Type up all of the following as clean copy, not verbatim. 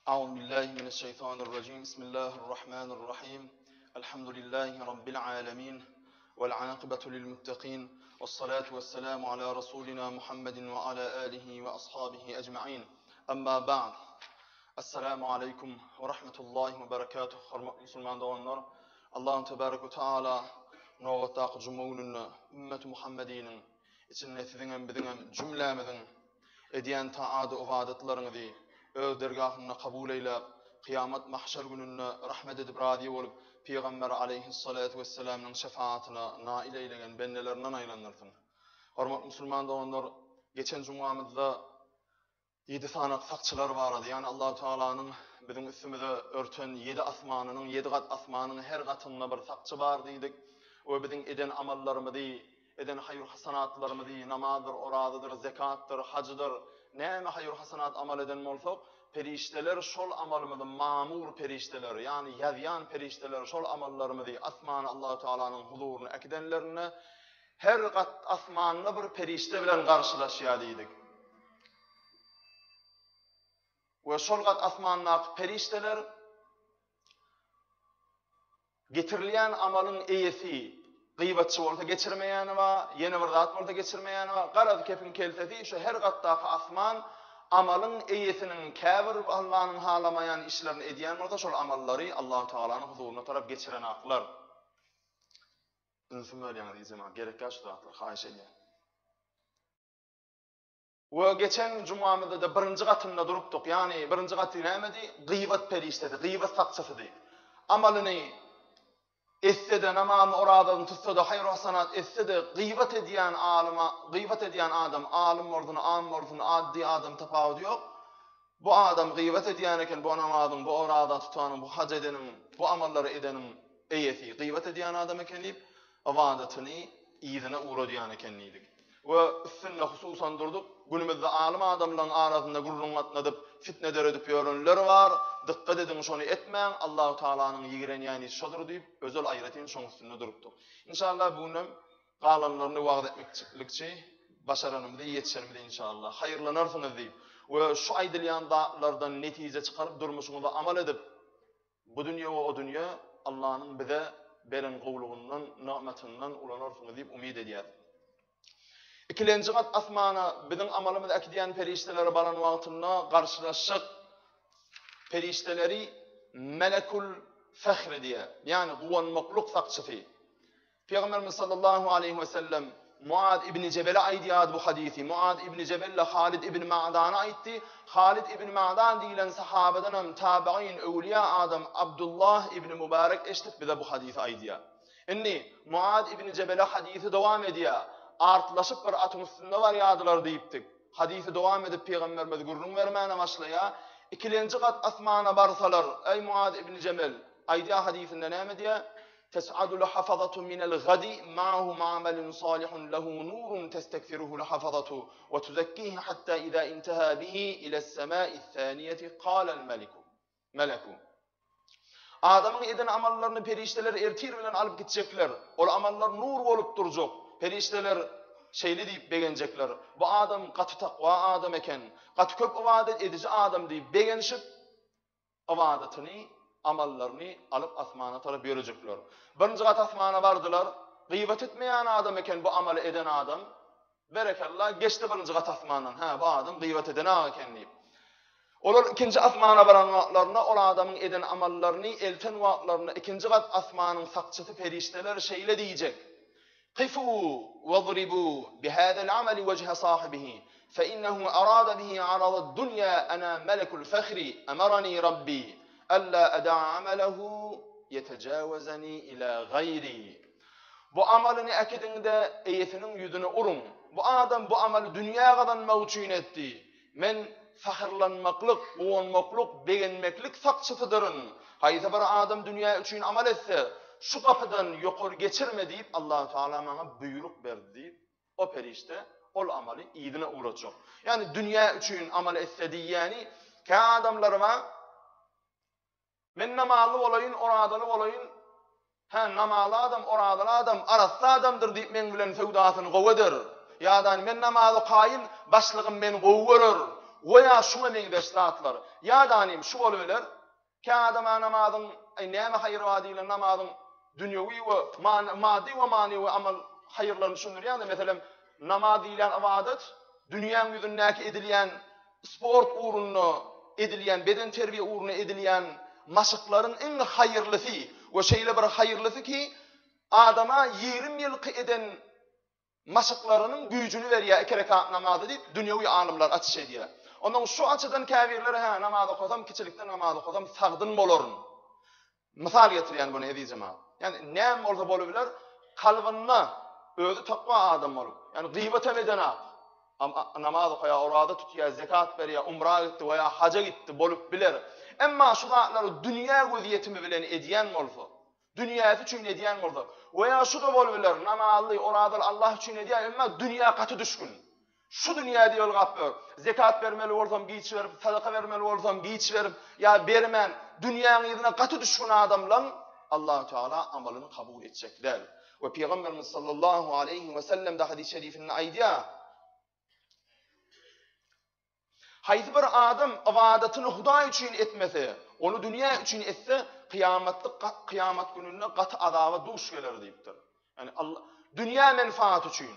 A'udhu billahi mineşşeýtanirrajim. Bismillahirrahmanirrahim. Elhamdülillahi rabbil alamin. Vel akibatu lil muttaqin. Ves salatu vesselamu ala rasulina Muhammedin ve ala alihi ve ashabihi ecmaîn. Amma ba'd. Esselamu aleýkum we rahmetullahi we berekatuh. Hormatly musulman doganlar, Allahu tebarek we taala nobatdaky juma gününde ümmeti Muhammediniň içinde siziň hem biziň hem jümlämiziň Edýän taady-ybadatlaryňyzy Öz dergahynda kabul eýläp, kyýamat mahşer gününde rahmet edip razy bolup, Pygamber aleýhissalatu wessalamyň şefaatyna nail eýlegen bendelerinden aýlandyrsyn. Hormatly musulman doganlar, geçen jumamyzda ýedi sanak sakçylar barada, ýagny Allahu Tagalanyň biziň üstümize örten ýedi asmanynyň, ýedi gat asmanyň her gatynda bir sakçy bar diýdik we biziň eden amallarymyzy Eden haýyr-hasanatlarymyzy, namazdyr, orazadyr, zekatdyr, hajdyr, näme haýyr-hasanat amal eden bolsak, perişdeler şol amalymyzy mamur perişdeler, ýagny ýazýan perişdeler şol amallarymyzy asmana Allahu Tagalanyň huzuryna äkidenlerinde her gat asmanda bir perişde bilen garşylaşýar diýdik. We şol gat asmandaky perişdeler Getirilýän amalyň eýesi gybatçy bolsa geçirmeýäni bar, ýene bir zat bolsa geçirmeýäni bar. Garaz kepiň keltesi şu her gatdaky asman amalyň eýesiniň käbir Allanyň halamaýan işlerini edýän bolsa şol amallary Allahu Tagalanyň huzuryna tarap geçirenaklar. Ünsüm bölýäňiz eý jemagat gerekýä şu zatlar haýyş edýän. We geçen jumamyzda-da birinji gatynda durupdyk. Ýagny birinji gaty nämedi? Gybat perişdesi, gybat sakçysydy. Amalyny etse-de, namazyny, orazasyny tutsa-da, haýyr-hasanat etse-de, gybat edýän alyma, gybat edýän adam, alym bolsun, am bolsun, addy adam tapawudy ýok. Bu adam gybat edýän eken, bu namazyň, bu oraza tutanyň, bu haj edeniň, bu amallary edeniň eýesi gybat edýän adam eken diýip, ybadatyny yzyna ugradýan eken diýdik. We üstünde hususan durduk. Günümizde alym adamlaryň arasynda gürrüň gatnadyp, fitne döredip ýörenler bar. Dykgat ediň, şony etmäň, Allahu Tagalanyň ýigrenýän işi şodur diýip, özel aýratyn şoň üstünde durupdyk. Inşallah bu günem galanlaryny wagyz etmekçilikçi başaranymyzy, ýetişenimizi inşallah haýyrlanarsyňyz diýip we şu aýdylýan zatlardan netije çykaryp durmuşyňyza amal edip, Bu dünýe we o dünýe Allanyň bize beren gowlugyndan, nygmatyndan ulanarsyňyz diýip umyt edýäs. Ikilenji gat asmana biziň amalymyzy äkidýän perişdeler baran wagtynda garşylaşjak perişdeleri Melekul Fehri diýýär, ýagny guwanmaklyk sakçysy. Pygamberimiz sallallahu aleýhi we sellem Muaz ibn Jebele aýdýardy bu hadysy. Muaz ibn Jebelle Halid ibn Ma'dana aýtdy. Halid ibn Ma'dan diýlen sahabadan hem tabein, öwliýa adam Abdullah ibn Mubarek eşidip bize bu hadysy aýdýar. Indi Muaz ibn Jebele hadysy dowam edýär. Artlaşyp bir atyň üstünde barýardylar diýipdik. Hadysy dowam edip pygamberimiz gürrüň bermäne başlaýar. Ikilenji gat asmana barsalar, eý Muaz ibn Jemel, aýdýar hadysynda näme diýýär? Tes'adul hafazatu minel gadi ma'ahum amelun salihun lehu nurun testekfiruhul hafazatu we tuzekkihi hatta iza intaha bihi iles sema'is saniyeti kalel meliku meleku Adamyň eden amallaryny perişdeler ertir bilen alyp gitjekler. Ol amallar nur bolup durjak. Perişdeler şeýle diýip begenjekler. Bu adam gaty takwa adam eken, gaty köp ybadat ediji adam diýip begenişip, ybadatyny, amallaryny alyp asmana tarap ýörejekler. Birinji gat asmana bardylar. Gybat etmeýän adam eken bu amaly eden adam. Berekella, geçdi birinji gat asmandan. Hä, bu adam gybat eden-ak eken diýip. Olar ikinji asmana baran wagtlarynda ol adamyň eden amallaryny elten wagtlarynda ikinji gat asmanyň sakçysy perişdeler şeýle diýjek, Kifu wadribu bihazal amali wejhe sahibihi fe innehu arada bihi aradad dunýa ana melekul fehri emarani rabbi alla eda amalehu ýetejawezeni ila gaýri. Bu amalyny äkidiň-de eýesiniň ýüzüne uruň. Bu adam bu amaly dünýä gazanmak üçin etdi. Men sahyrlanmaklyk, guwanmaklyk, begenmeklik sakçysydyryn. Haýsy bir adam dünýä üçin amal etse, şu gapydan ýokary geçirme diýip Allahu Tagala maňa buýruk berdi diýip, o perişde ol amaly yzyna ugratjak. Ýagny dünýä üçin amal etse diýýäni, kä adamlar bar, Men namazly bolaýyn, orazaly bolaýyn, hä, namazly adam, orazaly adam, arassa adamdyr diýip meň bilen söwdasyny gowy eder. Ýa-da men namaz okaýyn, başlygym meni gowy görer. We ýa şuňa meňzeş zatlar. Ýa-da anym şu bolubiler, Kä adama namazyň, aý näme haýry bar diýlen namazyň dünýewi we maddy we manywy amal haýyrlaryny düşündirýär-de, meselem, namaz diýilýän ybadat dünýäň ýüzündäki edilýän sport ugrunda edilýän, bedenterbiýe ugrunda edilýän maşyklaryň iň haýyrlysy we şeýle bir haýyrlysy ki, adama 20 ýylky eden maşyklarynyň güýjüni berýär iki rekat namazy diýip dünýewi alymlar açyş edýär. Onnoň şu açydan käbirleri hä namaz okasam kiçilikde namaz okasam sagdyn bolaryn. Mysal getirýän muny eziz jemagat. Ýani näme bolsa bolubiler kalbynda özi takwa adam bolup, ýani gybat hem edenak. Namaz okaýar, oraza tutýar, zekat berýär, umra gitdi we ýa haja gitdi bolup biler. Emma şu zatlary dünýä gözýetimi bilen edýän bolsa, Dünýäsi üçin edýän bolsa, we ýa şu-da bolubiler, namazly, orazaly Allah üçin edýär, emma dünýä gaty düşgün. Şu dünýäde ýolgap ýör. Zekat bermeli bolsam giç berip, sadaka bermeli bolsam giç berip, ýa bermän, dünýäň yzyna gaty düşgün adamlaň Allahu Teala amalyny kabul etjek däl. We Pygamberimiz sallallahu aleýhi we sellem-de hadys-y şerifinde aýdýar, Haýsy bir adam ybadatyny Hudaý üçin etmese, ony dünýä üçin etse, kyýamatlyk kyýamat gününde gaty azaba duş geler diýipdir. Ýagny Allah dünýä menfaaty üçin,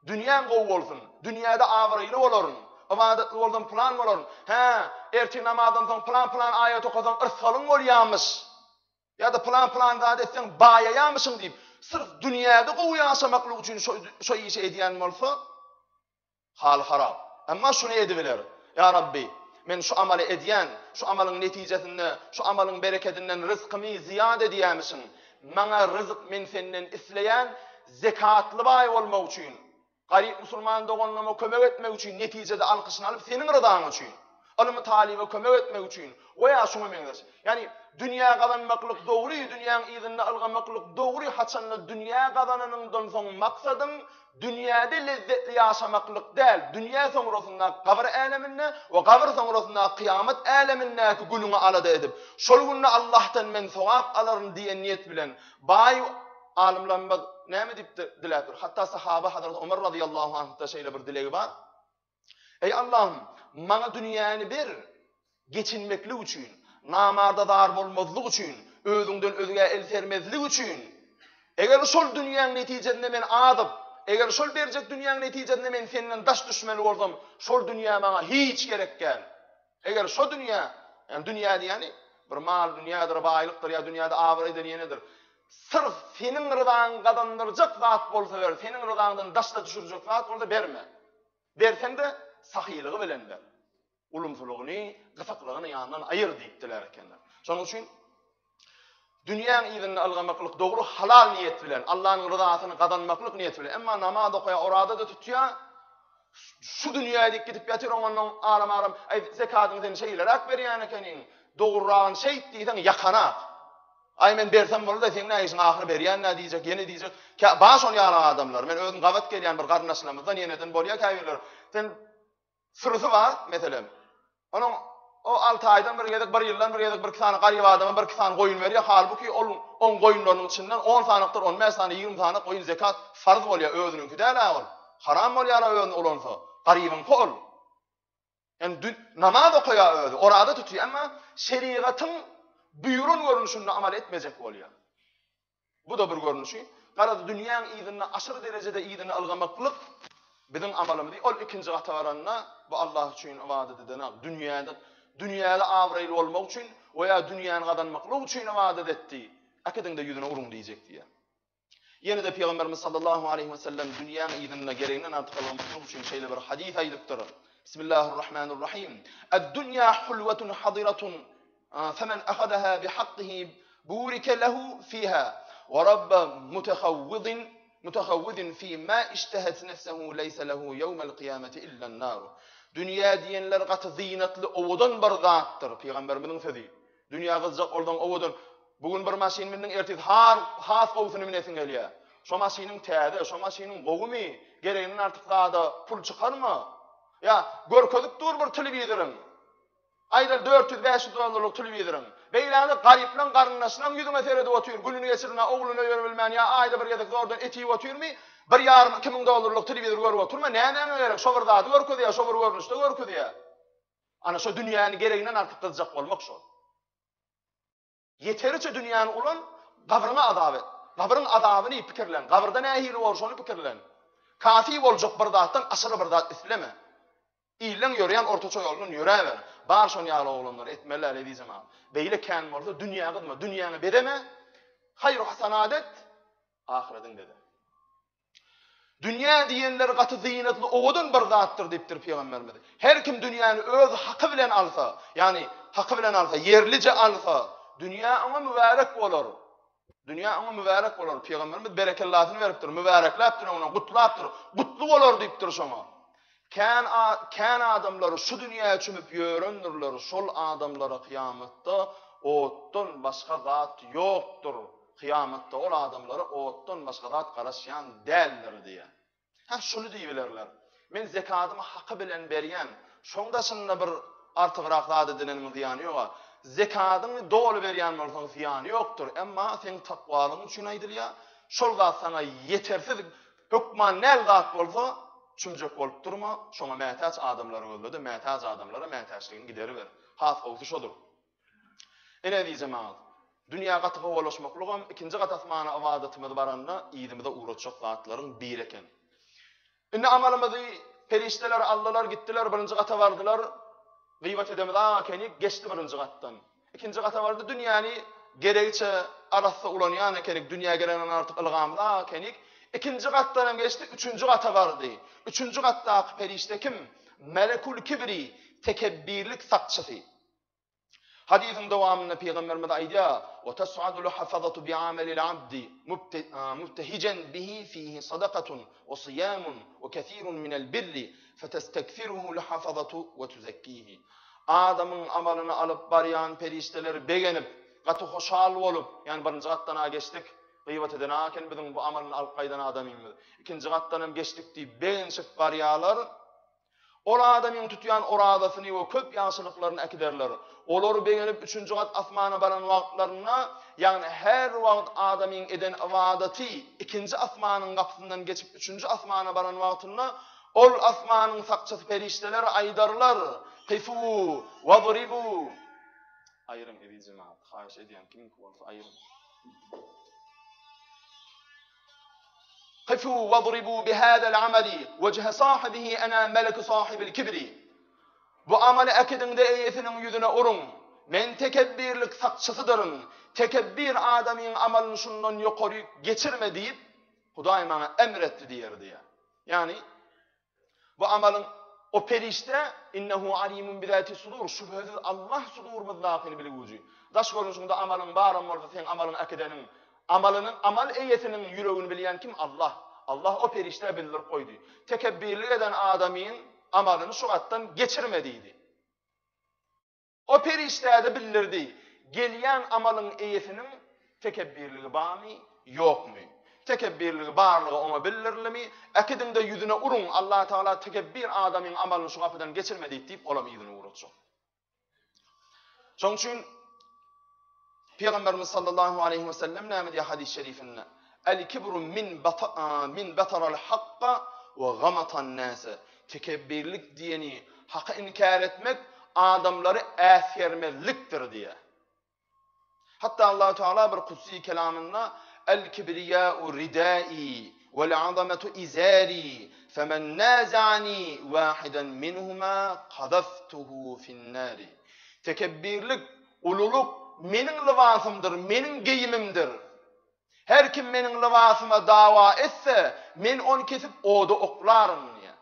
dünýäm gowy bolsun, dünýäde abraýly bolaryn, ybadatly bolsam pylan bolaryn, hä, ertir namazdan soň pylan-pylan aýat okasaň yrsgalyň bolýarmyş, ýa-da pylan-pylan zat etseň baýaýarmyşyň diýip, syrf dünýäde gowy ýaşamaklyk üçin şo işi edýän bolsa, Haly harap. Emma şuny edibiler, Ýa Rabbi, men şu amaly edýän, şu amalyň netijesinde, şu amalyň berekedinden ryzkymy zyýat edýämişiň. Maňa ryzk men senden isleýän, zekatly baý bolmak üçin, garyp musulman doganlaryma kömek etmek üçin, netijede alkyşyny alyp seniň ryzaň üçin. Ylmy talyba kömek etmek üçin we ýa şuňa meňzeş. Ýagny dünýä gazanmaklyk dogry, dünýäň yzynda ylgamaklyk dogry, haçanda dünýä gazananyňdan soň maksadyň dünýäde lezzetli ýaşamaklyk däl, dünýä soňrasynda gabyr äleminde we gabyr soňrasynda kyýamat älemindäki günüňi alada edip, şol günde Allahdan men sogap alaryn diýen niýet bilen baý alymlarymyz näme diýip diläpdir? Hatda sahaba Hazreti Omar razyýallahu anhda şeýle bir dilegi bar. Eý Allahym, maňa dünýäni ber, geçinmeklik üçin, namarda zar bolmazlyk üçin, özüňden özgä el sermezlik üçin. Eger şol dünýäň netijesinde men azyp, eger şol berjek dünýäň netijesinde men senden daş düşmeli bolsam, şol dünýä maňa hiç gerek däl. Eger şo dünýä, ýagny dünýä diýýäni bir mal dünýädir, baýlykdyr ýa dünýäde abraýdyr ýenedir. Syrf seniň ryzaňy gazandyrjak zat bolsa ber, seniň ryzaňdan daşda düşürjek zat bolsa berme. Berseň-de sahylygy bilen ber. Ulumsylygyny, gysyklygyny ýandan aýyr diýipdiler ekenler. Şonuň üçin dünýäň yzynda ylgamaklyk dogry halal niýet bilen, Allanyň ryzasyny gazanmaklyk niýeti bilen. Emma namaz okaýar, oraza-da tutýar, şu dünýä diýip gidip ýatyr, oňa aram-aram, aý zekadyňy sen şeýleräk berýän ekeniň, dogruragyny şeýt diýseň ýakanak. Aý men bersem boldy-da seň nä işiň ahyry berýän-dä diýjek, ýene diýjek. Kä bar şol ýaly adamlar. Men özüm gabat gelýän bir garyndaşlarymyzdan ýeneden bolýar käbirler. Sen sürüsi bar, meselem. Onuň o alty aýdan bir gezek, bir ýyldan bir gezek bir iki sany garyp adama bir iki sany goýun berýär. Halbuki ol oň goýunlarynyň içinden on sanykdyr, on bäş sany, 20 sany goýun zekat farz bolýar, özüniňki däl-ä ol. Haram bolýar-a özüni ulansa. Garybyňky ol. Ýani namaz okaýar özi, oraza tutýar, emma şerigatyň buýran görnüşinde amal etmejek bolýar. Bu-da bir görnüşi. Garaz, dünýäň yzynda aşyr derejede yzyna ylgamaklyk biziň amalymyz. Ol ikinji gata baranda bu Allah üçin ybadat edenak, dünýäde dünýäde abraýly bolmak üçin we ýa dünýäni gazanmaklyk üçin ybadat etdi. Äkidiň-de ýüzüne uruň diýjek diýýär. Ýene-de Pygamberimiz sallallahu aleýhi we sellem dünýäň yzynda gereginden artyk ylgamaklyk üçin şeýle bir hadys aýdypdyr. Bismillahir-Rahmanir-Rahim. Ad-dunýa hulwatun hadiratun femen ahadaha bihakkihi burike lehu fiha we rabba mutahawwidin mutahawwidin fi ma iştahat nefsehu leýse lehu ýewmel kyýameti illen-nar. Dünýä diýenler gaty zynatly, owadan bir zatdyr, Pygamberimiziň sözi. Dünýä gyzjak bolsaň owadan. Bu gün bir maşyn mindiň, ertir har has gowusyny minesiň gelýär. Şo maşynyň täze, şo maşynyň gowumy? Gereginden artyk zada pul çykarma. Ýa görkezip dur bir telewizoryň. Aýdaly 400-500 dollarlyk telewizoryň. Beýläni garyplaň garyndaşlaň ýüzüňe seredip otyr, gününi geçirmän, ogluny öýerip bilmän ýa aýda bir gezek zordan et iýip otyrmy? Bir ýarym, 2000 dollarlyk telewizor görüp oturma, nämäňe gerek? Şo bir zady görkezýär, şo bir görnüşde görkezýär. Ana şo dünýäni gereginden artyk gyzjak bolmak şol. Ýeteriçe dünýäni ulan, gabryňa azap et. Gabryň azabyny pikirlen, gabyrda nähili bor şony pikirlen. Kafi boljak bir zatdan aşyry bir zat isleme. Illeň ýörýän ortaça ýolundan ýöräber. Bar şon ýaly oglanlar etmeli däl eziz jemagat. Beýle kän bolsa dünýä gyzma, dünýäňi bezeme, haýr hasanat et, ahyrediň beze. Dünýä diýenleri gaty zynatly owadan bir zatdyr diýipdir pygamberimiz. Her kim dünýäni öz haky bilen alsa, ýagny haky bilen alsa, ýerlije alsa, dünýä oňa mübärek bolar. Dünýä oňa mübärek bolar. Pygamberimiz berekellasyny beripdir, mübärekläpdir oňa, gutlapdyr. Gutly bolar diýipdir şoňa. Kän kän adamlar şu dünýä çümüp ýörendirler, şol adamlara kyýamatda otdan başga zat ýokdur. Kyýamatda ol adamlara otdan başga zat garaşýan däldir diýýär. Hä, şuny diýibilerler. Men zekadymy haky bilen berýän. Şoň daşynda bir artygrak zat edineniň zyýany ýog-a. Zekadyňy doly berýän bolsaň zyýany ýokdur. Emma seň takwalygyň üçin aýdylýar. Şol zat saňa ýetersiz, hökman näl zat bolsa, çümjek bolup durma, şoňa mätäç adamlary gözle-de, mätäç adamlara mätäçligiňi gideriber. Has gowusy şodur. Ine, eziz jemagat, dünýä gaty kowalaşmaklygam ikinji gat asmana ybadatymyz baranda yzymyza ugratjak zatlaryň biri eken. Indi amalymyzy perişdeler aldylar, gitdiler, birinji gata bardylar. Gybat edemiz aga ekenik, geçdi birinji gatdan. Ikinji gata bardy, dünýäni geregiçe arassa ulanýan ekenik, dünýä gereginden artyk ylgamyz aga ekenik. Ikinji gatdan hem geçdi, üçünji gata bardy. Üçünji gatdaky perişde kim? Melekul kibri, tekebbirlik sakçysy. Hadysyň dowamynda Pygamberimiz aýdýar, Wa tas'adul hafazatu bi'amelil abdi mubtehijen bihi fihi sadakatun wa siyamun wa kesirun minel birri fetastakfiruhul hafazatu wa tuzekkihi. Adamyň amalyny alyp barýan perişdeler begenip, gaty hoşal bolup, ýagny birinji gatdan-a geçdik, gybat eden-a eken biziň bu amalyny alyp gaýdan adamymyz, ikinji gatdanam geçdik diýip begenişip barýarlar. Ol adamyň tutýan orazasyny we köp ýagşylyklaryny äkiderler. Olar begenip üçünji gat asmana baran wagtlarynda, ýagny her wagt adamyň eden ybadaty ikinji asmanyň gapysyndan geçip üçünji asmana baran wagtynda, ol asmanyň sakçysy perişdeler aýdarlar, Kifu, wadribu. Aýyryň eziz jemagat, haýyş edýän kimiňki bolsa aýyryň. Kifu wadribu bihazal amali wejhe sahibihi ana meleku sahibil kibri. Bu amaly äkidiňde eýesiniň ýüzüne uruň. Men tekebbirlik sakçysydyryn. Tekebbir adamyň amalyny şundan ýokaryk geçirme diýip, Hudaý maňa emr etdi diýer diýýär. Ýagny Bu amalyň o perişde innehu alimun bizati sudur şübhesiz Allah sudurymyzdakyny bilgüji. Daş görnüşiňde amalyň baram bolsa seň amalyňy äkideniň amalynyň amal eýesiniň ýüregini bilýän kim Allah. Allah o perişdä bildirip goýdy. Tekebbirlik eden adamyň amalyny şu gatdan geçirme diýdi. O perişdä-de bildirdi, Gelýän amalyň eýesiniň tekebbirligi barmy, ýokmy? Tekebbirligi barlygy oňa bildirilimi? Äkidiň-de ýüzüne uruň, Allatagala tekebbir adamyň amalyny şu gapydan geçirme diýip diýip, olam yzyna ugratjak. Şonuň üçin Pygamberimiz sallallahu aleýhi we sellem näme diýýär hadys şerifinde? El-kibru min min bataral hakka we gamatan nase. Tekebbirlik diýeni haky inkär etmek, adamlary äsgermezlikdir diýýär. Hatda Allahu Teala bir kutsi kelamynda El-kibriya'u ridai vel-azametu izari femen naza'ani wahidan minhuma qadaftuhu fin-nari. Tekebbirlik, ululyk meniň lybasymdyr, meniň geýimimdir. Her kim meniň lybasyma dawa etse, men ony kesip oda oklaryn diýýär.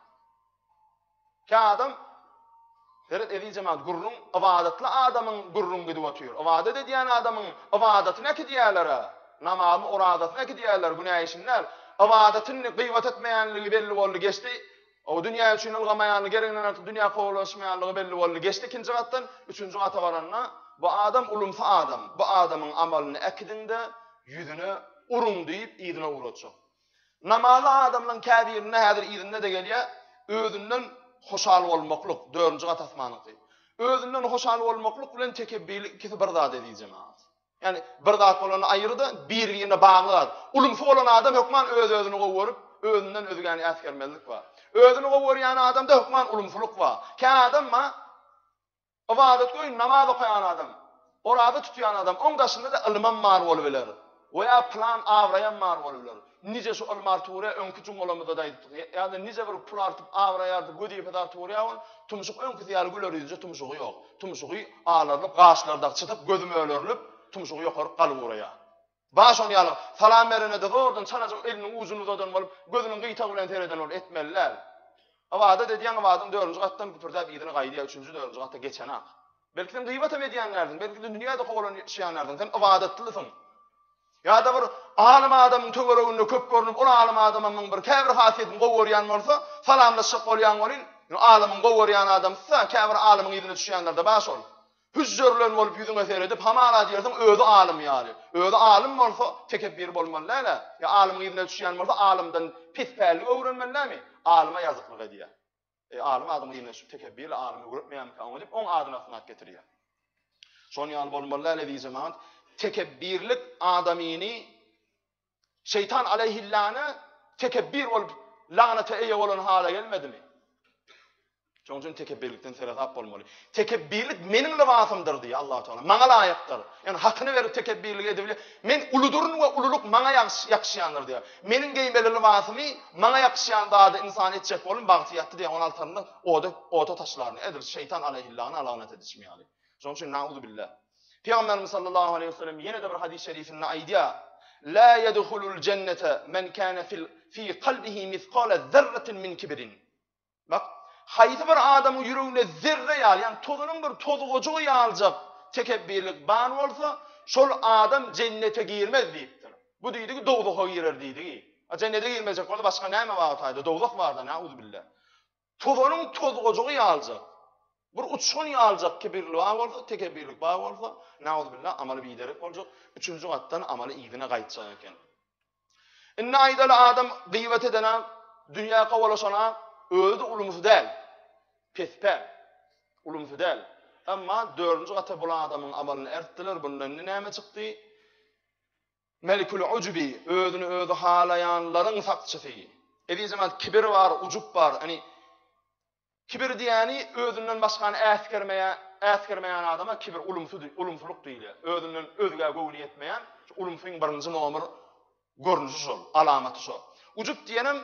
Kä adam Seret eziz jemagat, gürrüň ybadatly adamyň gürrüň gidip otyr. Ybadat edýän adamyň ybadatyny äkidýärler-ä. Namazyny, orazasyny äkidýärler, günä işini däl. Ybadatyny gybat etmeýänligi belli boldy, geçdi. O dünýä üçin ylgamaýanlygy, gereginden artyk dünýä kowalaşmaýanlygy belli boldy. Geçdi ikinji gatdan, üçünji gata baranda, bu adam ulumsy adam, bu adamyň amalyny äkidiň-de, ýüzüne uruň diýip, yzyna ugratjak. Namazly adamlaryň käbirinde häzir yzynda-da gelýär, özünden hoşal bolmaklyk, dördünji gat asmanyňky. Özünden hoşal bolmaklyk bilen tekebbilik ikisi bir zat eziz jemagat. Ýagny bir zat bolanda aýry-da, bir-birine bagly zat. Ulumsy bolan adam hökman öz-özüni gowy görüp, özünden özgäni äsgermezlik bar. Özüni gowy görýän adamda hökman ulumsylyk bar. Kä adam bar. Ybadat goý, namaz okaýan adam, oraza tutýan adam, oň daşynda-da ylmam bar bolubiler. We ýa pylan abraýam bar bolubiler. Nije şu ylmy artyp urýar, öňki jumgalarymyzda-da aýdypdyk. Ýa-da nije bir pul artyp, abraý artyp, wezipesi artyp urýar ol, tumşuk öňküsi ýaly güler ýüzje tumşugy ýok. Tumşugy alarylyp, gaşlary dagy çytyp, gözi mölerilip, tumşugy ýokaryk galyp uraýar. Bar şol ýaly, salam berene-de zordan çalaja eliniň ujuny uzadan bolup, gözüniň gyýtagy bilen sereden bolup etmeli däl. Ybadat edýäň, ybadyň dördünji gatdan güpürdäp yzyna gaýdýar, üçünji, dördünji gata geçenak. Belki sen gyýbatam edýän dälsiň, belki sen dünýä-de kowalanşýan dälsiň, sen ybadatlysyň. Ýa-da bir alym adamyň töwereginde köp görnüp, ol alym adamyň bir käbir hasiýetini gowy görýän bolsa, salamlaşjak bolýaň welin, alymyň gowy görýän adamsy-da, käbir alymyň yzyna düşýänler-de bar şol. Hüžžerilen bolup ýüzüňe seredip, hamala diýersiň özi alym ýaly. Özi alym bolsa, tekepbir bolmaly däl-ä. Ýa alymyň yzyna düşýän bolsa, alymdan pes pälligi öwrenmeli dälmi? Alyma ýazyklyk edýär. Eý, alym adamyň yzyna düşüp tekepbirli alym öwretmeýärmikä oňa diýip, oň adyny astyna alyp getirýär. Şonuň ýaly bolmaly däl, eziz jemagat. Tekepbirlik adamyny Şeýtan aleýhillana tekebbir bolup lagnata eýe bolan hala gelmedimi? Şonuň üçin tekepbirlikden seresap bolmaly. Tekepbirlik meniň lybasymdyr diýýär Allahu Teala. Maňa laýykdyr. Ýagny hakyny berip tekepbirlik edip men uludyryn we ululyk maňa ýakşýandyr diýýär. Meniň geýmeli lybasymy maňa ýakşýan zady ynsan etjek bolun bagty ýatdy diýýär. Ony altarynda oda oda taşlaryn. Edil şeýtan aleýhillana lagnat edişim ýaly. Şonuň üçin nauzubillah. Pygamberimiz sallallahu aleýhi we sellem ýene-de bir hadys şerifinde aýdýar, La ýedhulul jennete men kana fil fi kalbihi misqala zerratin min kibrin. Bak, haýsy bir adamyň ýüreginde zerre ýaly, ýagny tozunyň bir tozgajygy ýalyjak tekebbirlik bar bolsa, şol adam jennete girmez diýipdir. Bu diýdigi dowzaha girer diýdigi. A jennete girmejek bolsa başga näme bar o taýda? Dowzah bar-da, nauzubilla. Tozanyň tozgajygy ýaljak, bir uçgun ýaljak kibirli bar bolsa, tekepbirlik bar bolsa, nauzubilla, amaly biderek boljak, üçünji gatdan amaly yzyna gaýtjak eken. Indi aýdaly adam gyýbat edene, dünýä kowalaşana özi-de ulumsy däl, pespäl, ulumsy däl. Emma dördünji gata bul adamyň amalyny ertdiler, bundan indi näme çykdy? Melikül ujbi, özüni özi halaýanlaryň sakçysy. Eziz jemagat, kibir bar, ujub bar. Ýani kibir diýýäni özünden başgany äsgermeýän, äsgermeýän adama kibir ulumsy, ulumsylyk diýilýär. Özünden özgä göwni ýetmeýän, şu ulumsyň birinji nomer görnüşi şol, alamaty şol. Ujub diýenem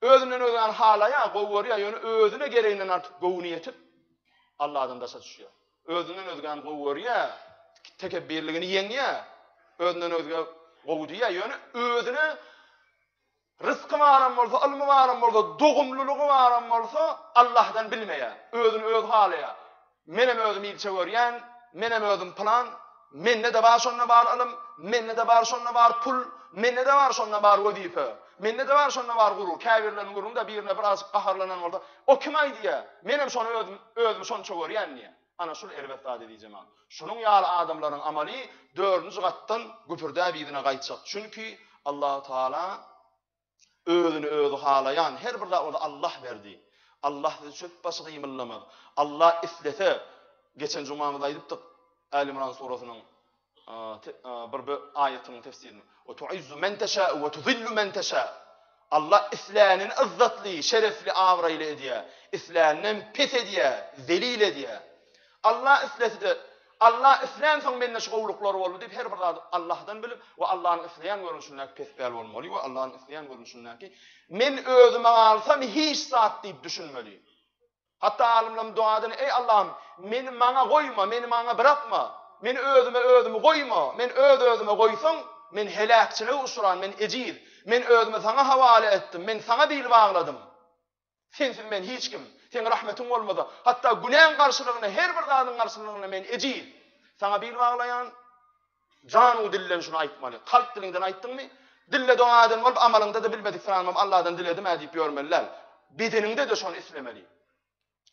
özünden özgäni halaýar, gowy görýär, ýöne özüne gereginden artyk göwni ýetip Allahdan daşa düşýär. Özünden özgäni gowy görýär, tekepbirligini ýeňýär. Özünden özge gowy diýýär, ýöne özüne rysky baram bolsa, ylmy baram bolsa, dogumlylygy baram bolsa, Allahdan bilmeýär. Özüni özi halaýar. Menem özüm ilçe görýän, menem özüm pylan, mende-de bar şonda bar ylym, mende-de bar şonda bar pul, mende-de bar şonda bar wezipe, mende-de bar şonda bar gurur. Käbirleriniň gürrüňi-de birine birazjyk gaharlanan bolsa, O kim aýdýa? Menem şony özüm, özümi şonça görýän diýýä. Ana şul erbet zat eziz jemagat. Şunuň ýaly adamlaryň amaly dördünji gatdan güpürdäp yzyna gaýtjak. Çünki Allahu Taala özüni özi halaýan her bir zat bolsa Allah berdi. Allah sizi çöp başy gymyldamaz. Allah islese, geçen jumamyzda aýdypdyk Äl Imran surasynyň bir aýatynyň tefsirini. We tuizzu men teşâ we tuzillu men teşâ. Allah islänini yzzatly, şerefli, abraýly edýär. Isläninem pes edýär, zelil edýär. Allah islese-de, Allah islänsoň mende şu gowulyklar boldy diýip her bir zady Allahdan bilip we Allahnyň isleýän görnüşindäki pespäl bolmaly we Allahnyň isleýän görnüşindäki men özüme galsam hiç zat diýip düşünmeli. Hatda alymlaryň duadyny, Eý Allahym, meni maňa goýma, meni maňa byrakma, meni özüme özümi goýma, men öz-özüme goýsaň, men heläkçilige uçran, men ejiz, men özümi Saňa hawala etdim, men Saňa bil bagladym. Sensiz men hiç kim, Seň rahmetiň bolmasa, hatda günäň garşylygynda, her bir zadyň garşylygynda men ejiz. Saňa bil baglaýan, Jan-u dilden şuny aýtmaly. Kalp diliňden aýtdyňmy? Dilde doga eden bolup, amalyňda-da bilmedik syranymam Allahdan diledim-ä diýip ýörmeli däl. Bedeniňde-de şony islemeli.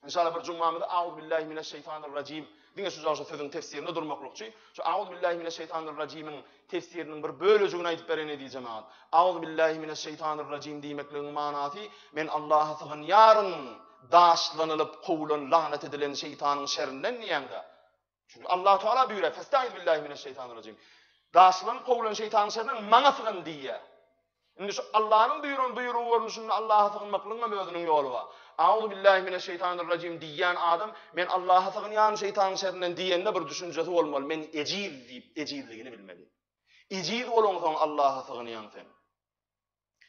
Inşallah bir jumamyzda Auzubillahi mineşşeýtanirrajim diňe şu şu sözüň tefsirinde durmaklykçy. Şu Auzubillahi mineşşeýtanirrajimiň tefsiriniň bir bölejigini aýdyp bereýin eziz jemagat. Auzubillahi mineşşeýtanirrajim diýmekligiň manasy men Allaha sygynýaryn daşlanylyp kowulan lagnat edilen şeýtanyň şerinden diýýäňde. Çünki Allah Teala buýurýar, Festaiz billahi mineşşeýtanirrajim. Daşlanyp kowulan şeýtanyň şerinden maňa sygyn diýýär. Indi şu Allanyň buýran buýrugy görnüşinde Allaha sygynmaklygyň hem özüniň ýoly bar. Auzu billahi mineşşeýtanirrajim diýýän adam men Allaha sygynýaryn şeýtanyň şerinden diýende bir düşünjesi bolmaly, men ejiz diýip ejizligini bilmeli. Ejiz bolaňsoň Allaha sygynýaň sen.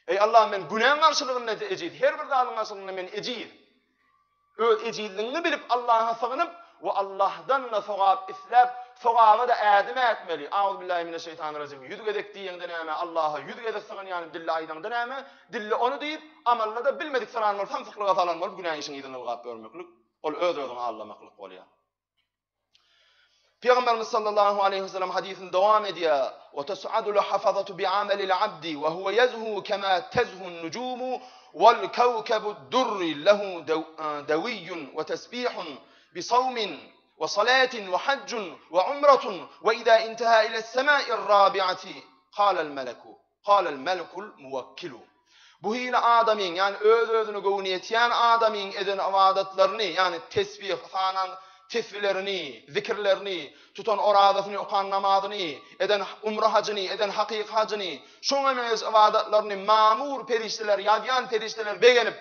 Eý Allahym men günäň garşylygynda ejiz, her bir zadyň garşylygynda men ejiz. Öz ejizligiňi bilip Allaha sygynyp we Allahdan-da sogap isläp, sogaba-da ädim ätmeli. Auzubillahi mineşşeýtanirrajim ýüz gezek diýeňde näme, Allaha ýüz gezek sygynýanym dilde aýdaňda näme, dilde ony diýip, amalda-da bilmedik syran bolup samsyklyga salan bolup günä işiň yzyny ylgap ýörmeklik, ol öz-özüňi aldamaklyk bolýar. Pygamberimiz sallallahu aleýhi we sellem hadysyny dowam edýär, Wa tas'adul hafazatu bi'amalil abdi we huwa yazhu kema tazhun nujumu wal kawkabud durri lahu dawiyyun we tasbihun bi sawmin we salatin we hajjun we umratun we iza intaha ila as-sama'ir rabi'ati qala al-malaku Kalel melekul muwekkilu. Bu hili adamyň, ýagny öz-özüne göwni ýetýän adamyň eden ybadatlaryny, ýagny tesbih, sanan tesbilerini, zikirlerini, tutan orazasyny, okan namazyny, eden umra hajyny, eden hakyky hajyny, şoňa meňzeş ybadatlaryny mamur perişdeler, ýazýan perişdeler begenip,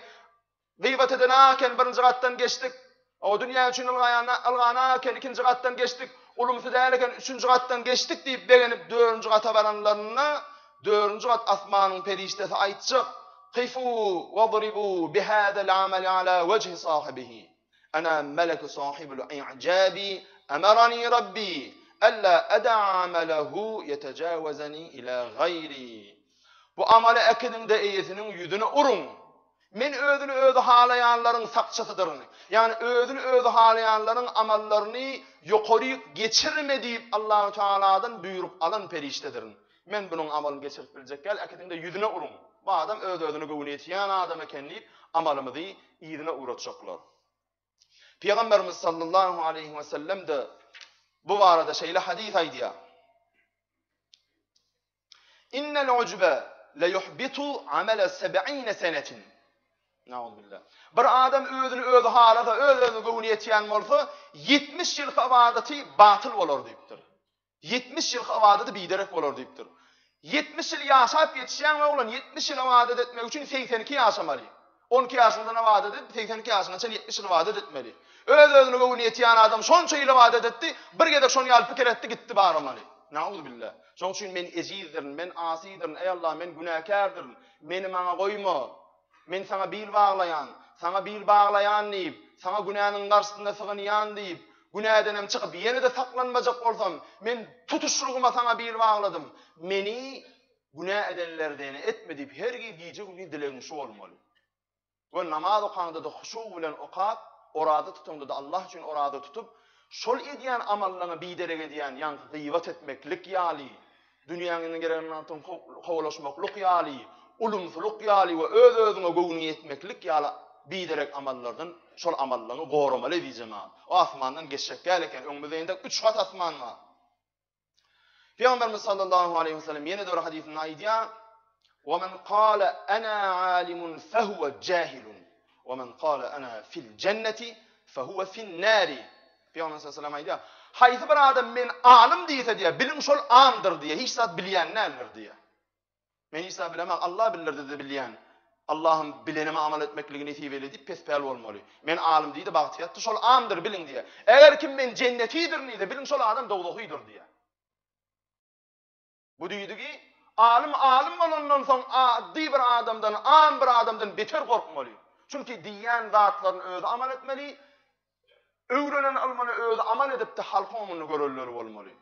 Gybat eden-a eken birinji gatdan geçdik. O dünýä üçin ylgaýan ylgana eken ikinji gatdan geçdik. Ulumsy däl eken üçünji gatdan geçdik diýip begenip dördünji gata baranlarynda dördünji gat asmanyň perişdesi aýtjak, Kifu wadribu bihadal amali ala wejhi sahibihi. Ana meleku sahibul i'jabi amarani rabbi alla ada'a amalahu yetajawazani ila gaýri. Bu amaly äkidiň-de eýesiniň ýüzüne uruň. Men özüni özi halaýanlaryň sakçysydyryn. Ýagny özüni özi halaýanlaryň amallaryny ýokaryk geçirme diýip Allahu Tagaladan buýruk alan perişdedirin. Men bunuň amalyny geçirip biljek däl, äkidiň-de ýüzüne uruň. Bu adam öz-özüne göwni ýetýän adam eken diýip amalymyzy yzyna ugratjaklar. Pygamberimiz sallallahu aleýhi we sellem-de bu barada şeýle hadys aýdýar. Innel ujbe le yuhbitu amele seb'ine senetin. Nauzbillah. Bir adam özüni özi halasa, öz-özüne göwni ýetýän bolsa, 70 ýylky ybadaty batyl bolar diýipdir. 70 ýylky ybadaty biderek bolar diýipdir. 70 ýyl ýaşap ýetişýän oglan 70 ýyl ybadat etmek üçin 82 ýaşamaly. 12 ýaşyňdan ybadat edip, 82 ýaşyňa çenli 70 ýyl ybadat etmeli. Öz-özüne göwni ýetýän adam şonça ýyl ybadat etdi, bir gezek şony ýaly pikir etdi, gitdi baramaly. Nauzbillah. Şonuň üçin men ejizdirin, men asydyryn, eý Allah, men günäkärdirin, meni maňa goýma, men Saňa bil baglaýan, Saňa bil baglaýan diýip, Saňa günäniň garşysynda sygynýan diýip, günädenem çykyp, ýene-de saklanmajak bolsam, men tutuşlygyma Saňa bil bagladym, meni günä edenlerdene etme diýip, hergiz gije-gündiz dilegiň şu bolmaly. We namaz okaňda-da huşug bilen okap, oraza tutaňda-da Allah üçin oraza tutup, şol edýän amallaňy biderek edýän, ýaňky gybat etmeklik ýaly, dünýäniň gereginiň artygyny kowalaşmaklyk ýaly, ulumsylyk ýaly we öz-özüňe göwnüň ýetmeklik ýaly biderek amallardan şol amallaňy goramaly eziz jemagat. O asmandan geçjek däl eken, öňümizde entek üç gat asman bar. Pygamberimiz sallallahu aleýhi we sellem ýene-de bir hadysynda aýdýar: "Wa men qala ana alimun fehuwe jahilun, wa men qala ana fil jenneti fehuwe fin nari." Pygamber sallallahu aleýhi we sellem aýdýar: Haýsy bir adam men alym diýse diýýär, biliň şol amdyr diýýär, hiç zat bilýän däldir diýýär. Men hiç zat bilemok, Allah bildirdi-de bilýän. Allahym bilenime amal etmekligi nesip eýle diýip pespäl bolmaly. Men alym diýdi, bagty ýatdy, şol amdyr biliň diýýär. Eger kim men jennetidirin diýse, biliň şol adam dowzahydyr diýýär. Bu diýdigi, alym alym bolandan soň addy bir adamdan, am bir adamdan beter gorkmaly. Çünki diýýän zatlaryny özi amal etmeli, öwrenen ylmyny özi amal edip-de halkyň öňünde görelleri bolmaly.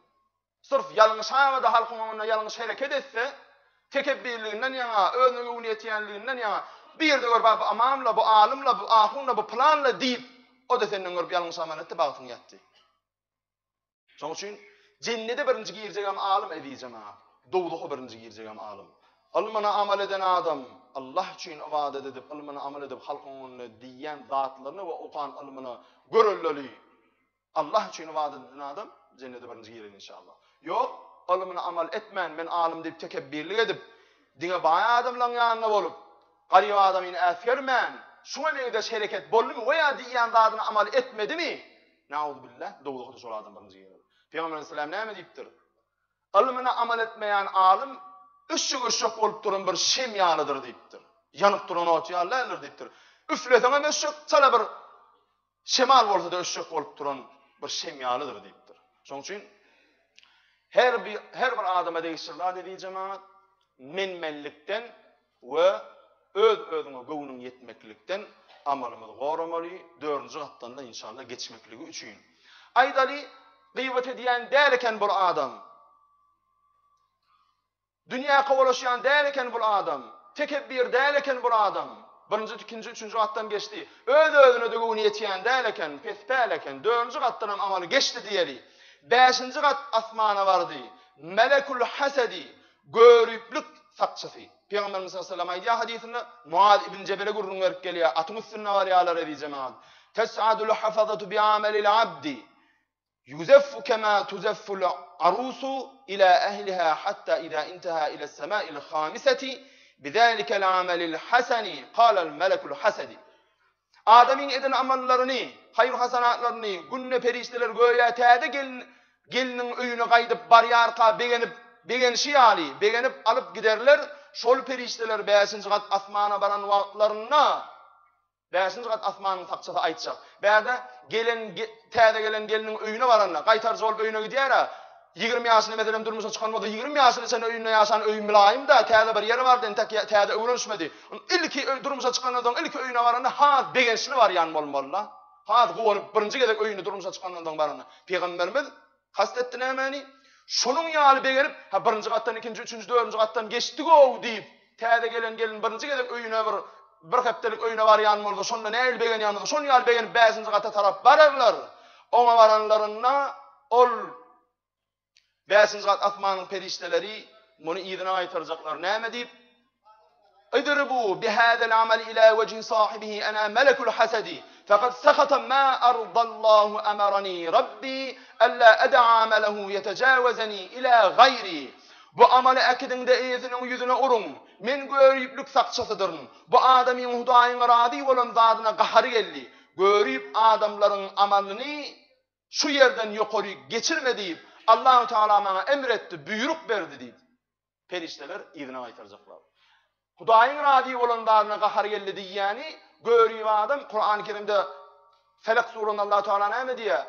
Syrf ýalňyşaga-da halkyň öňünde ýalňyş hereket etse, tekepbirliginden ýaňa, özüne göwni ýetýänliginden ýaňa, bir ýerde görüp, a bu ymam-la, bu alym-la, bu ahun-la, bu pylan-la diýip, o-da senden görüp ýalňyş amal etdi, bagtyň ýatdy. Şonuň üçin jennede birinji girjegem alym, eziz jemagat. Dowzaha birinji girjegem alym. Ylmyna amal eden adam Allah üçin ybadat edip, ylmyna amal edip halkyň öňünde diýýän zatlaryny we okan ylmyna görelleli Allah üçin ybadat eden adam jennete birinji girer inşallah. Ýok, ylmyna amal etmän, men alym diýip tekepbirlik edip, diňe baý adamlaryň ýanynda bolup, garyp adamyny äsgermän, şuňa meňzeş hereket boldumy we ýa diýýän zadyna amal etmedimi, nauzubbillah, dowzaha-da şol adam birinji girer. Pygamber aleyhisselam näme diýipdir? Ylmyna amal etmeýän alym. Öçjek-öçjek bolup duran bir şem ýalydyr diýipdir. Ýanyp duran ot ýaly däldir diýipdir. Üfleseňem öçjek, çala bir şemal bolsa-da öçjek bolup duran bir şem ýalydyr diýipdir. Şonuň üçin her bir her bir adama degişli zat eziz jemagat, men-menlikden we öz-özüňe göwnüň ýetmeklikden amalymyzy goramaly, dördünji gatdan-da inşallah geçmekligi üçin. Aýdaly, gybat edýän däl eken bir adam. Dünýä kowalaşýan däl eken bul adam. Tekebbir däl eken bul adam. Birinji, ikinji, üçünji gatdan geçdi. Öz-özüne-de göwni ýetýän däl eken, pespäl eken. Dördünji gatdanam amaly geçdi diýeli. Bäşinji gat asmana bardy. Melekul hasedi, göriplik sakçysy. Pygamberimiz sallallahu aleyhi ve sellem aýdýar hadysynda, Muaz ibn Jebele gürrüň berip gelýär, atyň üstünde barýarlar eziz jemagat. Tes'adul hafazatu bi'amelil abdi. Ýuzeffu kema tuzefful arusu ila ehliha hatta iza intaha ila sema'il hamiseti bizalikel amelil haseni kalel melekul hasedi. Adamyň eden amallaryny, haýyr-hasanatlaryny günde perişdeler göýä täze gelin gelniň öýüne gaýdyp barýarka begenip begenişi ýaly begenip alyp giderler, şol perişdeler bäşinji gat asmana baran wagtlarynda Bäşinji gat asmanyň sakçysy aýtjak. Bärde gelen täze gelen gelniň öýüne baranda, gaýtarjy bolup öýüne gidýär-ä. 20 ýaşynda meselem durmuşa çykan bolsa, 20 ýaşyna çenli öýünde ýaşan öý mylaýym-da, täze bir ýere bardy, entek täze öwrenişmedi. Ilki durmuşa çykandan soň ilki öýüne baranda has begençli barýan bolmaly-da. Has guwanyp birinji gezek öýüne durmuşa çykandan soň baranda. Pygamberimiz Kast etdi nämäni? Şonuň ýaly begenip, ha birinji gatdan ikinji, üçünji, dördünji gatdan geçdik-ow diýip, täze gelen gelin birinji gezek öýüne bir bir hepdelik öýüne barýan bolsa, şonda nähili begenýän bolsa, şonuň ýaly begenip bäşinji gata tarap bararlar. Oňa baranlarynda ol bäşinji gat asmanyň perişdeleri muny yzyna gaýtarjaklar. Näme diýip? Idribu bihazal amali ila wejhi sahibihi ana melekul hasadi fekad sahata ma ardallahu amarani rabbi alla ada'a amalahu ýetejawezeni ila gaýri Bu amaly äkidiňde eýesiniň ýüzüne uruň. Men göriplik sakçysydyryn. Bu adamyň Hudaýyň razy bolan zadyna gahary geldi. Görip adamlaryň amalyny şu ýerden ýokaryk geçirme diýip, Allahu Teala maňa emr etdi, buýruk berdi diýip. Perişdeler yzyna gaýtarjaklar. Hudaýyň razy bolan zadyna gahary geldi diýýäni görip adam Kurany Kerimde Felak surasynda Allah Teala näme diýýär?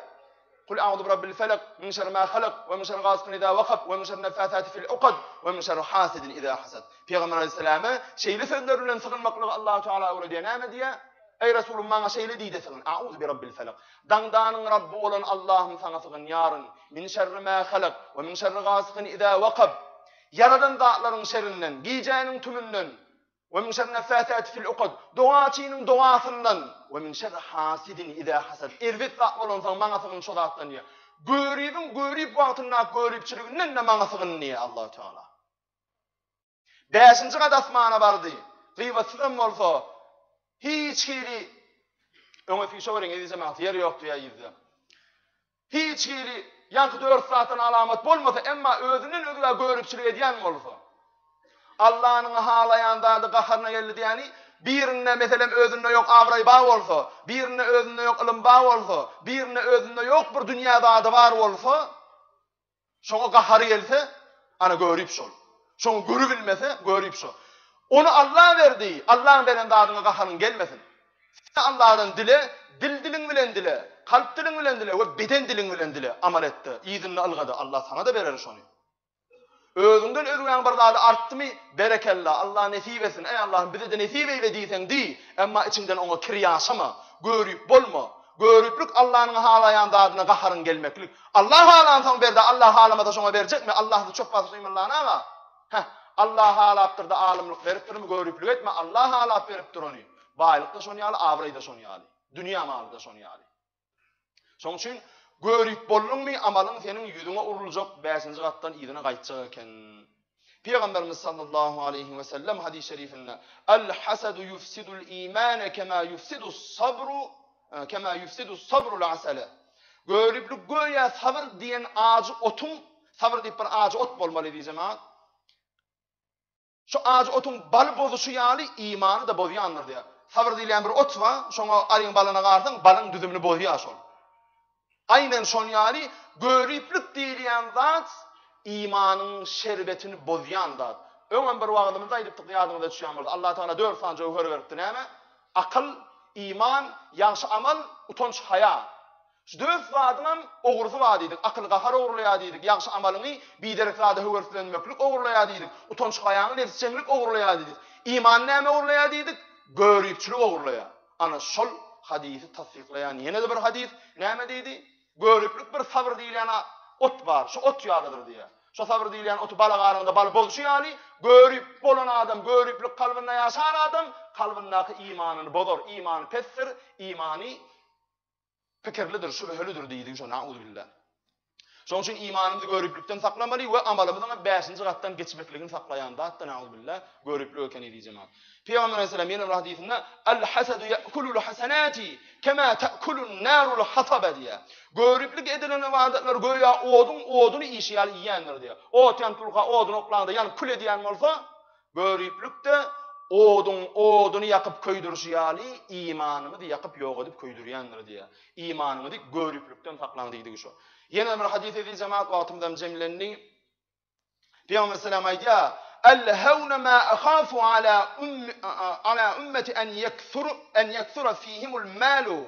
Kul a'uzu birabbil felak min şerri ma halak we min şerri gasikin iza wakab we min şerri neffasati fil ukad we min şerri hasidin iza hasad. Pygamber Aleyhisselame şeýle sözler bilen sygynmaklygy Allah Teala öwredýär. Näme diýýär? Eý Resulym maňa şeýle diýde sygyn. A'uzu birabbil felak. Daňdanyň Rabby bolan Allahym saňa sygynýaryn. Min şerri ma halak we min şerri gasikin iza wakab. Ýaradan zatlaryň şerinden, gijäniň tümünden, we min şerri neffasati fil ukad. Dogaçynyň dogasyndan, we min şerri hasidin iza hasad. Erbet zat bolansoň maňa sygyn şo zatdan diýýär. Göribiň görip wagtyndaky göripçiliginden-de maňa sygyn diýýär Allahu Teala. Bäşinji gat asmana bardy. Gybatsyzam bolsa, hiç hili öňe süýşeweriň eziz jemagat, ýer ýokdy ýa ýüzde. Hiç hili ýaňky dört zatdan alamat bolmasa, emma özünden özgä göripçilik edýän bolsa, Allanyň halaýan zady gaharyna geldi diýýäni, birinde meselem özünde ýok abraý bar bolsa, birinde özünde ýok ylym bar bolsa, birinde özünde ýok bir dünýä zady bar bolsa, Şoňa gahary gelse, ana görip şol. Şoňa görübilmese, görip şo. Ony Alla berdi, Allaň beren zadyňa gaharyň gelmesin. Sen Alladan dile, dil diliň bilen dile, kalp diliň bilen dile we beden diliň bilen dile, amal etde, yzynda ylgada, Alla saňa-da berer şony. Özüňden özgäň bir zady artdymy, berekella, Alla nesip etsin, eý Allahym bize-de nesip eýle diýseň diý, emma içiňden oňa kir ýaşama, görip bolma. Göriplik Allanyň halaýan zadyna gaharyň gelmeklik. Allah halansoň berdä Allah halamasa şoňa berjekmi Allahsyz çöp basyp gymyldanaga. Heh Allah halapdyrda alymlyk beripdirmi göriplik etme Allah halap beripdir ony. Baýlykda şon ýaly abraýda şon ýaly. Dünýä malyda şon ýaly. Şoň üçin görip bolduňmy amalyň seniň ýüzüňe uruljak bäşinji gatdan yzyna gaýtjak eken. Pygamberimiz sallallahu aleýhi we sellem hadys şerifinde El hasadu yufsidul imane kema yufsidus sabru kema yufsidus sabrul asale. Göriplik göýä sabyr diýen ajy otuň, sabyr diýip bir ajy ot bolmaly diý jemaat. Şu ajy otuň baly bozuşy ýaly imany-da bozýandyr diýýär. Sabyr diýilýän bir ot bar, şoňa aryň balyna garsaň, balyň düzümini bozýar şol. Aýnan şon ýaly göriplik diýilýän zat imanyň şerbetini bozýan zat. Öňem bir wagyzymyzda aýdypdyk ýadyňyza düşýän bolsa, Allah Tagala dört sany jöwher beripdi. Näme? Akyl, iman, ýagşy amal, utanç, haýa. Şu dört zadyňam ogrusy bar diýdik. Akyly gahar ogurlaýar diýdik, ýagşy amalyňy biderek zada höweslenmeklik ogurlaýar diýdik, utanç-haýaňy nebsjeňlik ogurlaýar diýdik. Imany näme ogurlaýar diýdik? Göripçilik ogurlaýar. Ana şol hadysy tassyklaýan ýene-de bir hadys näme diýdi? Göriplik bir sabyr diýilýän ot bar, şu ot ýalydyr diýýär. Şo sabyr diýilýän oty bala garanda baly bozuşy ýaly, görip bolan adam, göriplik kalbynda ýaşan adam kalbyndaky imanyny bozar, imany pesdir, imany pikirlidir, şübhelidir diýdigi şo, nauzubilla. Şonuň üçin imanymyzy göriplikden saklamaly we amalymyzyň hem bäşinji gatdan geçmekligini saklaýan zat-da nauzubilla göriplik eken eziz jemagat. Pygamber aleyhisselam ýene bir hadysynda Al hasadu ya'kulul hasanati kema ta'kulun narul hataba diýýär. Göriplik edilen ybadatlar göýä oduň oduny iýşi ýaly iýýändir diýýär. Ot ýanyp durka oduny oklaňda ýanyp kül edýän bolsa, göriplik-de oduň oduny ýakyp köýdürişi ýaly imanymyzy ýakyp ýok edip köýdürýändir diýýär. Imanyňyzy göriplikden saklaň diýdigi şo. Ýene bir hadys eziz jemagat wagtymyzam jemlendi. Pygamber aleyhisselam aýdýar, El-hewne ma ahafu ala ummi ala ummeti en yekthur en yekthura fihimul malu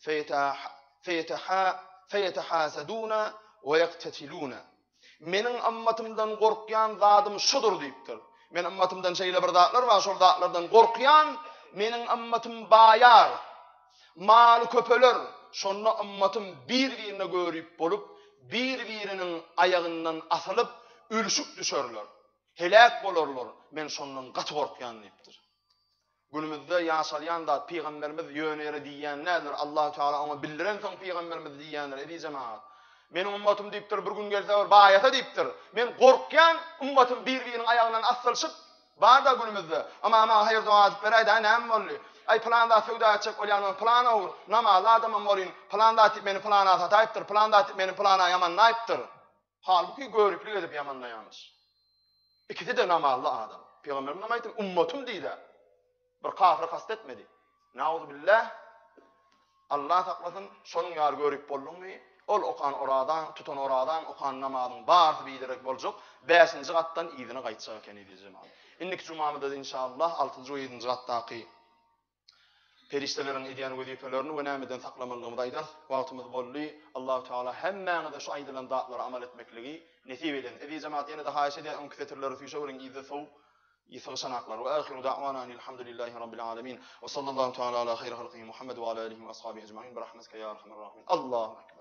feyetaha feyetahasaduna we yaktatiluna. Meniň ymmatymdan gorkýan zadym şudur diýipdir. Men ymmatymdan şeýle bir zatlar bar, şol zatlardan gorkýan, meniň ymmatym baýar, maly köpeler, şonda ymmatym bir-birine görip bolup, bir-biriniň aýagyndan asylyp, ülşüp düşerler, heläk bolarlar, men şondan gaty gorkýan diýipdir. Günümizde ýaşalýan zat pygamberimiz ýöne ýere diýýän däldir. Allahu Teala oňa bildirensoň pygamberimiz diýýändir. Eziz jemagat. Meniň ummatym diýipdir, bir gün gelse bir baýasa diýipdir. Men gorkýan ummatym bir-biriniň aýagyndan asylyşyp bar-da günümizde. Ama maňa haýyr doga edip beräýdä näme boldy? Aý pylan zat söwda etjek bolýan bolan pylan ogul, namazly adamam bolyn, pylan zat diýip meni pylana sataýypdyr, pylan zat diýip meni pylana ýamanlaýypdyr. Halbuki göriplik edip ýamanlaýamyş. Ikisi-de namazly adam. Pygamberimiz näme aýtdy? Ummatym diýdi. Bir kafyry kast etmedi. Nauzubillah. Allah saklasyn, şonuň ýaly görip bolduňmy? Ol okan orazaň, tutan orazaň, okan namazyň barysy biderek boljak. Bäşinji gatdan yzyna gaýtjak eken eziz jemagat. Indiki jumamyzda inşallah altynjy we ýedinji gatdaky Perişdeleriň edýän wezipelerini we nämeden saklamalydygymyzy aýdarys. Wagtymyz boldy. Allahu Teala hemmäňize şu aýdylan zatlara amal etmekligi nesip eylesin. Eziz jemagat ýene-de haýyş edýän öňki setirleri süýşeweriň yzda sowuk ýygyşanaklar. We ahiru da'wana enilhamdülillahi rabbil alemin. We sallallahu teala ala haýri halkihi Muhammed we ala alihi we ashabihi ecmaîn bi rahmetike ya erhamer rahimin. Allahu ekber.